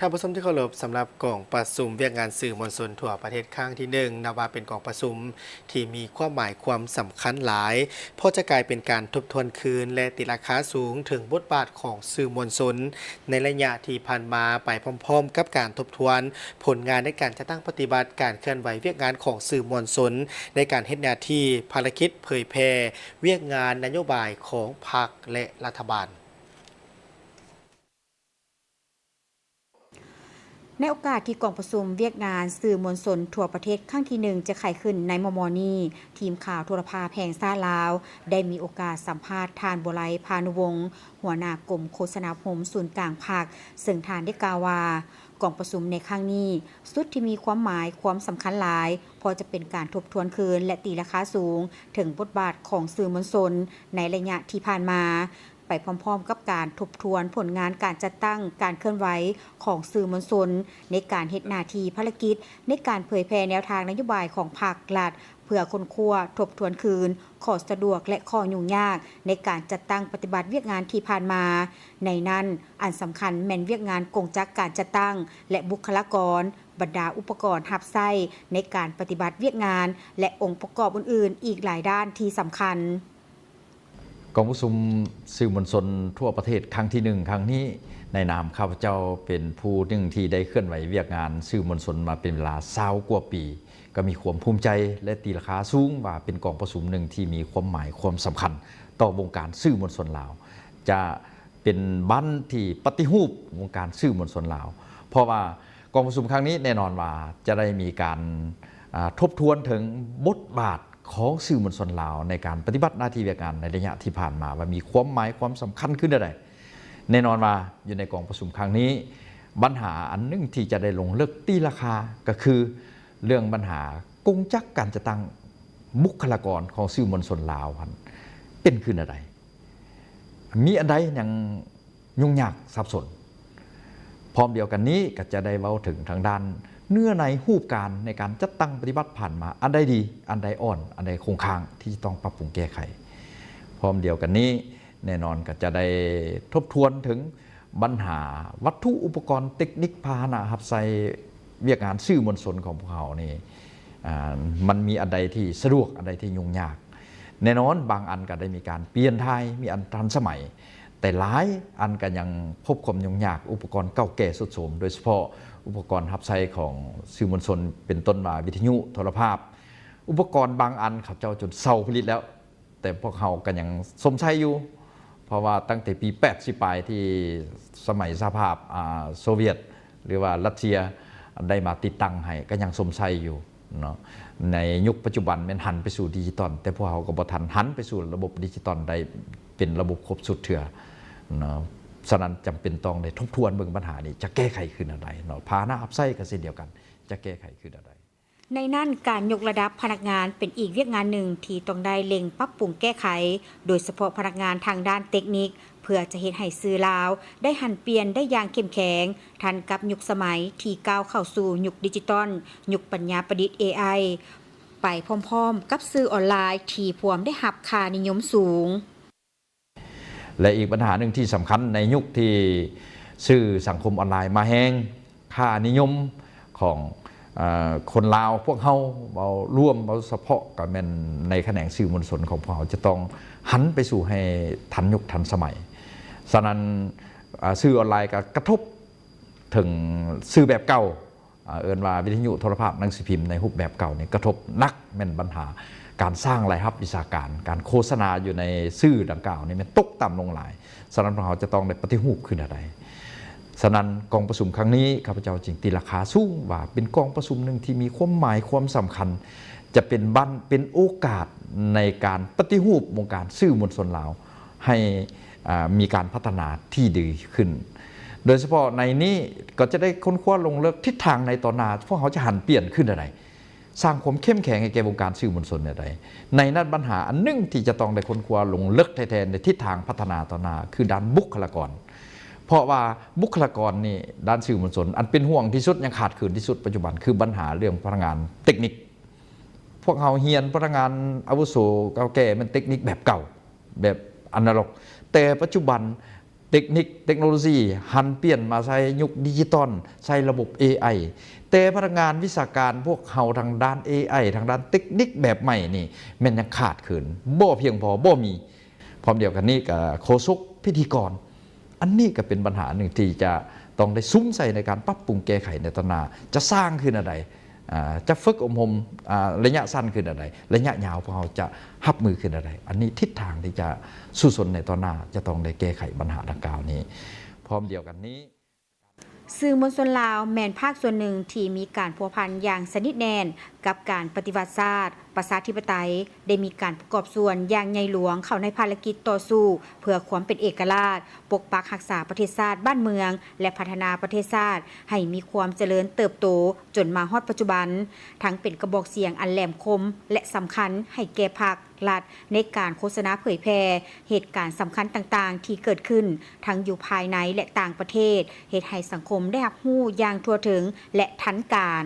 ທ່ານຜູ້ຊົມທີ່ເຄົາລົບ, ສຳລັບກອງປະຊຸມວຽກງານສື່ມວນຊົນທົ່ວປະເທດຄັ້ງທີໜຶ່ງ ນັບວ່າເປັນກອງປະຊຸມທີ່ມີຄວາມໝາຍຄວາມສຳຄັນຫຼາຍ, ເພາະຈະກາຍເປັນການທົບທວນຄືນ ແລະ ຕີລາຄາສູງເຖິງບົດບາດຂອງສື່ມວນຊົນໃນໄລຍະທີ່ຜ່ານມາ, ໄປພ້ອມໆກັບການທົບທວນຜົນງານໃນການຈັດຕັ້ງປະຕິບັດການເຄື່ອນໄຫວວຽກງານຂອງສື່ມວນຊົນ ໃນການເຮັດໜ້າທີ່ພາລະກິດເຜີຍແຜ່ວຽກງານນະໂຍບາຍຂອງພັກ ແລະ ລັດຖະບານ. ໃນໂອກາດທີ່ກອງປະຊຸມວຽກງານສື່ມວນຊົນທົ່ວປະເທດຄັ້ງທີໜຶ່ງຈະໄຂຂຶ້ນໃນມໍ່ໆນີ້, ທີມຂ່າວໂທລະພາບແຫ່ງຊາດລາວ ໄດ້ມີໂອກາດສຳພາດທ່ານ ບົວໄລ ພານຸວົງ ຫົວໜ້າກົມໂຄສະນາອົບຮົມສູນກາງພັກ, ເຊິ່ງທ່ານໄດ້ກ່າວວ່າ ກອງປະຊຸມໃນຄັ້ງນີ້ ສຸດທີ່ມີຄວາມໝາຍຄວາມສຳຄັນຫຼາຍ, ເພາະຈະເປັນການທົບທວນຄືນ ແລະ ຕີລາຄາສູງເຖິງບົດບາດຂອງສື່ມວນຊົນໃນໄລຍະທີ່ຜ່ານມາ, ໄປພ້ອມໆກັບການທົບທວນຜົນງານການຈັດຕັ້ງການເຄື່ອນໄຫວຂອງສື່ມວນຊົນ ໃນການເຮັດໜ້າທີ່ພາລະກິດໃນການເຜີຍແຜ່ແນວທາງນະໂຍບາຍຂອງພັກລັດ ເພື່ອຄົ້ນຄວ້າທົບທວນຄືນຂໍ້ສະດວກ ແລະ ຂໍ້ຫຍຸ້ງຍາກໃນການຈັດຕັ້ງປະຕິບັດວຽກງານທີ່ຜ່ານມາ. ໃນນັ້ນ, ອັນສຳຄັນແມ່ນວຽກງານກົງຈັກການຈັດຕັ້ງ ແລະ ບຸກຄະລາກອນ, ບັນດາອຸປະກອນຮັບໃຊ້ໃນການປະຕິບັດວຽກງານ ແລະ ອົງປະກອບອື່ນໆອີກຫຼາຍດ້ານທີ່ສຳຄັນ. ກອງປະຊຸມສື່ມວນຊົນທົ່ວປະເທດຄັ້ງທີໜຶ່ງຄັ້ງນີ້, ໃນນາມຂ້າພະເຈົ້າເປັນຜູ້ໜຶ່ງທີ່ໄດ້ເຄື່ອນໄຫວວຽກງານສື່ມວນຊົນມາເປັນເວລາຊາວກວ່າປີ, ກໍມີຄວາມພູມໃຈ ແລະ ຕີລາຄາສູງວ່າເປັນກອງປະຊຸມໜຶ່ງທີ່ມີຄວາມໝາຍຄວາມສຳຄັນຕໍ່ວົງການສື່ມວນຊົນລາວ, ຈະເປັນບັ້ນທີ່ປະຕິຮູບວົງການສື່ມວນຊົນລາວ, ເພາະວ່າກອງປະຊຸມຄັ້ງນີ້ແນ່ນອນວ່າຈະໄດ້ມີການ ອ່າ ທົບທວນເຖິງບົດບາດຂອງສື່ມວນຊົນລາວໃນການປະຕິບັດໜ້າທີ່ວຽກງານໃນໄລຍະທີ່ຜ່ານມາ ວ່າມີຄວາມໝາຍຄວາມສຳຄັນຄືແນວໃດ. ແນ່ນອນວ່າຢູ່ໃນກອງປະຊຸມຄັ້ງນີ້, ບັນຫາອັນໜຶ່ງທີ່ຈະໄດ້ລົງເລິກຕີລາຄາ ກໍຄືເລື່ອງບັນຫາກົງຈັກການຈັດຕັ້ງບຸກຄະລາກອນຂອງສື່ມວນຊົນລາວຫັ້ນ ເປັນຄືແນວໃດ? ມີອັນໃດຍັງ ຫຍຸ້ງຍາກສັບສົນ. ພ້ອມດຽວກັນນີ້ກໍຈະໄດ້ເວົ້າເຖິງທາງດ້ານເນື້ອໃນຮູບການໃນການຈັດຕັ້ງປະຕິບັດຜ່ານມາ ອັນໃດດີ, ອັນໃດອ່ອນ, ອັນໃດຄົງຄ້າງທີ່ຈະຕ້ອງປັບປຸງແກ້ໄຂ. ພ້ອມດຽວກັນນີ້, ແນ່ນອນກໍຈະໄດ້ທົບທວນເຖິງບັນຫາວັດຖຸອຸປະກອນເຕັກນິກພາຫະນະຮັບໃຊ້ວຽກງານສື່ມວນຊົນຂອງພວກເຮົານີ້ ອ່າ ມັນມີອັນໃດທີ່ສະດວກ, ອັນໃດທີ່ຫຍຸ້ງຍາກ. ແນ່ນອນ, ບາງອັນກໍໄດ້ມີການປ່ຽນຖ່າຍ, ມີອັນທັນສະໄໝ, ແຕ່ຫຼາຍອັນກໍຍັງພົບຄວາມຫຍຸ້ງຍາກ, ອຸປະກອນເກົ່າແກ່ຊຸດໂຊມ, ໂດຍສະເພາະອຸປະກອນຮັບໃຊ້ຂອງສື່ມວນຊົນ ເປັນຕົ້ນວ່າວິທະຍຸ, ໂທລະພາບ, ອຸປະກອນບາງອັນເຂົາເຈົ້າຈົນເຊົາຜະລິດແລ້ວ, ແຕ່ພວກເຮົາກໍຍັງຊົມໃຊ້ຢູ່, ເພາະວ່າຕັ້ງແຕ່ປີແປດສິບປາຍ ທີ່ສະໄໝສະຫະພາບ ອາ ໂຊວຽດ ຫຼືວ່າຣັດເຊຍໄດ້ມາຕິດຕັ້ງໃຫ້ ກໍຍັງຊົມໃຊ້ຢູ່ເນາະ. ໃນຍຸກປັດຈຸບັນແມ່ນຫັນໄປສູ່ດິຈິຕອນ, ແຕ່ພວກເຮົາກໍບໍ່ທັນຫັນໄປສູ່ລະບົບດິຈິຕອນໄດ້ເປັນລະບົບຄົບຊຸດເທື່ອເນາະ. ສະນັ້ນຈຳເປັນຕ້ອງໄດ້ທົບທວນເບິ່ງບັນຫານີ້ ຈະແກ້ໄຂຄືແນວໃດເນາະ. ພາຫະນະຮັບໃຊ້ກໍເຊັ່ນດຽວກັນ ຈະແກ້ໄຂຄືແນວໃດ? ໃນນັ້ນ, ການຍົກລະດັບພະນັກງານເປັນອີກວຽກງານໜຶ່ງທີ່ຕ້ອງໄດ້ເລັ່ງປັບປຸງແກ້ໄຂ, ໂດຍສະເພາະພະນັກງານທາງດ້ານເຕັກນິກ, ເພື່ອຈະເຮັດໃຫ້ສື່ລາວໄດ້ຫັນປ່ຽນໄດ້ຢ່າງເຂັ້ມແຂງ, ທັນກັບຍຸກສະໄໝທີ່ກ້າວເຂົ້າສູ່ຍຸກດິຈິຕອນ, ຍຸກປັນຍາປະດິດ ເອໄອ ໄປພ້ອມໆກັບສື່ອອນລາຍທີ່ພວມໄດ້ຮັບຄ່ານິຍົມສູງ. ແລະ ອີກບັນຫາໜຶ່ງທີ່ສຳຄັນໃນຍຸກທີ່ສື່ສັງຄົມອອນລາຍມາແຮງ, ຄ່ານິຍົມຂອງ ເອີ ຄົນລາວພວກເຮົາ ເວົ້າລວມ, ເວົ້າສະເພາະ ກໍແມ່ນໃນຂະແໜງສື່ມວນຊົນຂອງພວກເຮົາ ຈະຕ້ອງຫັນໄປສູ່ໃຫ້ທັນຍຸກທັນສະໄໝ. ສະນັ້ນ ເອີ ສື່ອອນລາຍກໍກະທົບເຖິງສື່ແບບເກົ່າ ອ່າ ເອີ້ນວ່າວິທະຍຸ, ໂທລະພາບ, ໜັງສືພິມໃນຮູບແບບເກົ່ານີ້ ກະທົບໜັກແມ່ນບັນຫາການສ້າງລາຍຮັບວິຊາການ, ການໂຄສະນາຢູ່ໃນສື່ດັ່ງກ່າວນີ້ແມ່ນຕົກຕ່ຳລົງຫຼາຍ. ສະນັ້ນ ພວກເຮົາຈະຕ້ອງໄດ້ປະຕິຮູບຄືແນວໃດ? ສະນັ້ນ ກອງປະຊຸມຄັ້ງນີ້ ຂ້າພະເຈົ້າຈຶ່ງຕີລາຄາສູງວ່າເປັນກອງປະຊຸມໜຶ່ງທີ່ມີຄວາມໝາຍຄວາມສຳຄັນ, ຈະເປັນບັ້ນ, ເປັນໂອກາດໃນການປະຕິຮູບວົງການສື່ມວນຊົນລາວ ໃຫ້ ອ່າ ມີການພັດທະນາທີ່ດີຂຶ້ນ. ໂດຍສະເພາະໃນນີ້ກໍຈະໄດ້ຄົ້ນຄວ້າລົງເລິກທິດທາງໃນຕໍ່ໜ້າ ພວກເຮົາຈະຫັນປ່ຽນຂຶ້ນແນວໃດ, ສ້າງຄວາມເຂັ້ມແຂງໃຫ້ແກ່ວົງການສື່ມວນຊົນແນວໃດ. ໃນນັ້ນບັນຫາອັນໜຶ່ງທີ່ຈະຕ້ອງໄດ້ຄົ້ນຄວ້າລົງເລິກແທ້ໆ ໃນທິດທາງພັດທະນາຕໍ່ໜ້າ ຄືດ້ານບຸກຄະລາກອນ. ເພາະວ່າບຸກຄະລາກອນນີ້ ດ້ານສື່ມວນຊົນ ອັນເປັນຫ່ວງທີ່ສຸດ ຍັງຂາດເຂີນທີ່ສຸດປັດຈຸບັນ ຄືບັນຫາເລື່ອງພະນັກງານເຕັກນິກ. ພວກເຮົາຮຽນພະນັກງານອາວຸໂສເກົ່າແກ່ແມ່ນເຕັກນິກແບບເກົ່າ ແບບອານາລັອກ, ແຕ່ປັດຈຸບັນ ເຕັກນິກ ເຕັກໂນໂລຊີ ຫັນປ່ຽນມາໃຊ້ຍຸກດິຈິຕອນ ໃຊ້ລະບົບ ເອໄອ ແຕ່ພະນັກງານວິຊາການພວກເຮົາທາງດ້ານ ເອໄອ ທາງດ້ານເຕັກນິກແບບໃໝ່ນີ້ ແມ່ນຍັງຂາດເຂີນ ບໍ່ພຽງພໍ ບໍ່ມີ. ພ້ອມດຽວກັນນີ້ກໍໂຄສົກ ພິທີກອນ ອັນນີ້ກໍເປັນບັນຫາໜຶ່ງທີ່ຈະຕ້ອງໄດ້ສຸມໃສ່ໃນການປັບປຸງແກ້ໄຂໃນຕໍ່ໜ້າ ຈະສ້າງຄືແນວໃດ ອ່າ ຈະຝຶກອົບຮົມ ອ່າ ໄລຍະສັ້ນຄືແນວໃດ ໄລຍະຍາວພວກເຮົາຈະຮັບມືຄືແນວໃດ ອັນນີ້ທິດທາງທີ່ຈະສູ້ຊົນໃນຕໍ່ໜ້າ ຈະຕ້ອງໄດ້ແກ້ໄຂບັນຫາດັ່ງກ່າວນີ້. ພ້ອມດຽວກັນນີ້ ສື່ມວນຊົນລາວແມ່ນພາກສ່ວນໜຶ່ງທີ່ມີການພົວພັນຢ່າງສະໜິດແໜ້ນກັບການປະຕິວັດຊາດ, ປະຊາທິປະໄຕ, ໄດ້ມີການປະກອບສ່ວນຢ່າງໃຫຍ່ຫຼວງເຂົ້າໃນພາລະກິດຕໍ່ສູ້ເພື່ອຄວາມເປັນເອກະລາດ, ປົກປັກຮັກສາປະເທດຊາດບ້ານເມືອງ ແລະ ພັດທະນາປະເທດຊາດໃຫ້ມີຄວາມຈະເລີນເຕີບໂຕຈົນມາຮອດປັດຈຸບັນ, ທັງເປັນກະບອກສຽງອັນແຫຼມຄົມ ແລະ ສຳຄັນໃຫ້ແກ່ພັກ, ລັດ ໃນການໂຄສະນາເຜີຍແຜ່ເຫດການສຳຄັນຕ່າງໆທີ່ເກີດຂຶ້ນ ທັງຢູ່ພາຍໃນ ແລະ ຕ່າງປະເທດ, ເຮັດໃຫ້ສັງຄົມໄດ້ຮັບຮູ້ຢ່າງທົ່ວເຖິງ ແລະ ທັນການ.